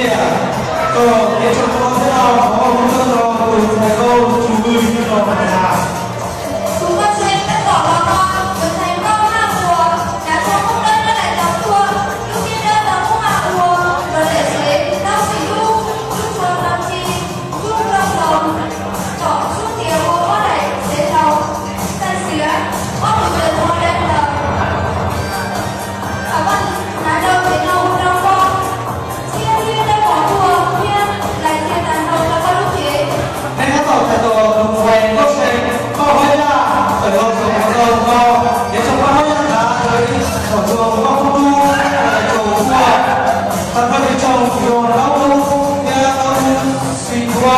Tias, kom kev tsom hmoov thiab no thov ua koob ntuj rau tus ntxhais nkauj Tsus Vwj thiab rau tus ntxhais Hav. Tus nkauj Seej tab tom los no, tus ntxhais nkauj Haj Ua, nrad tsho qub dawb nyob daim cov tuag, lub tiab dawb tau muab ua nrov lem sev, taub xim dub, lub tsho rau ci, lub rau hloov, tsom sub tias ua ob daim sev hlau, xais xiav, ob tug ntawd hmo dai ntawd. Thaum koj hnav rau ces no ua rau koj thiab, thiab dawb pom tuaj thiab lais kiag tag nrho rau koj lub cev. Neb tab tom txais tos tus ntxhais Nkauj Seej, Nkauj Hlob Yaj tawm los saum qhov ncauj no, kev tsom pab Hlob Yaj nrad raws li thaum ntxuag Nkauj Kub Dub, Nkauj Dub tuaj, tag nrho kev tsom yog Nkauj Dub thiab Nkauj Dub xis ntua,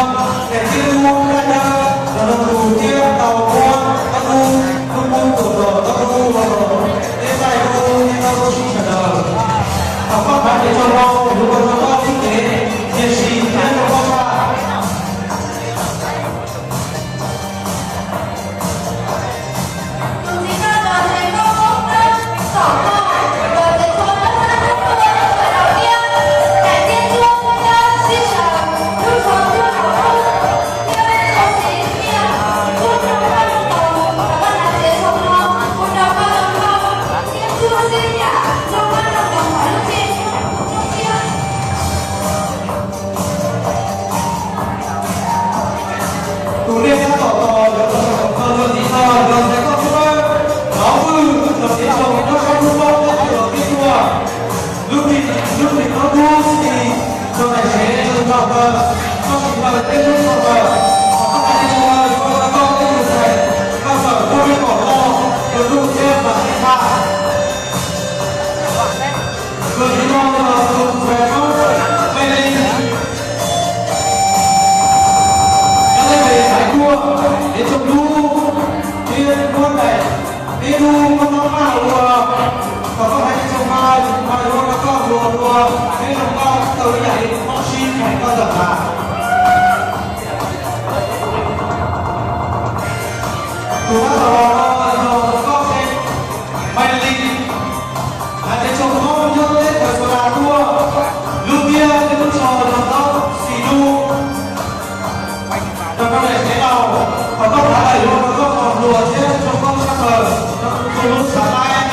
daim tiab dub daj dawb, los no tus thiab tau muab Nkauj Dub lub kub tuam tom Nkauj Dub ua kom deb daj dub thiab Nkauj Dub sib sawv daws. Thaum koj hnav kev tsom hlau, yuav ua rau koj lub cev nyiam sim thiab zoo nkauj tshaj. Tus nej tab tom tos yuav los saum qhov ncauj no ntxiv no yog ntxhais nkauj Tub Dawb, Tub Vwj, los kev tsom nyob sab hnub plaub thiab los kev tuaj. Lub hlis, lub hlis plaub dub xis rau daim sev zoo nraug kawg, koj sim npawg thiab hlub tshaj plaws. Thaum koj hnav kev tsom no yuav ua rau koj thiab tus ntxhais koj txawm muaj ib kom loj, tus hlub thiab mas sib tham. Tus ntxiv no yog tus ntxhais Hmoob Maiv Lis. Nyob deb pem Haiv Kuaj, kev tsom dub thiab muab daim tiab dub muab taub maj ua. Thaum koj hnav kev tsom no, mas yuav ua rau koj hluas hluas thiab zoo nkauj tau ib yam li tus mob sib kheem koj tawm tas. Tus tab tom los no yog Nkauj Seej Maiv Lis. Hnav kev tsom hmoov nyob teb chaws Suav Nas tuaj, lub tiab thiab lub tsho yog taub xim dub. Rau koj daim sev laus, thaum koj hnav lawm yuav ua rau koj txom hluas thiab zoo nkauj tshaj plaws rau tus hlub xav laib.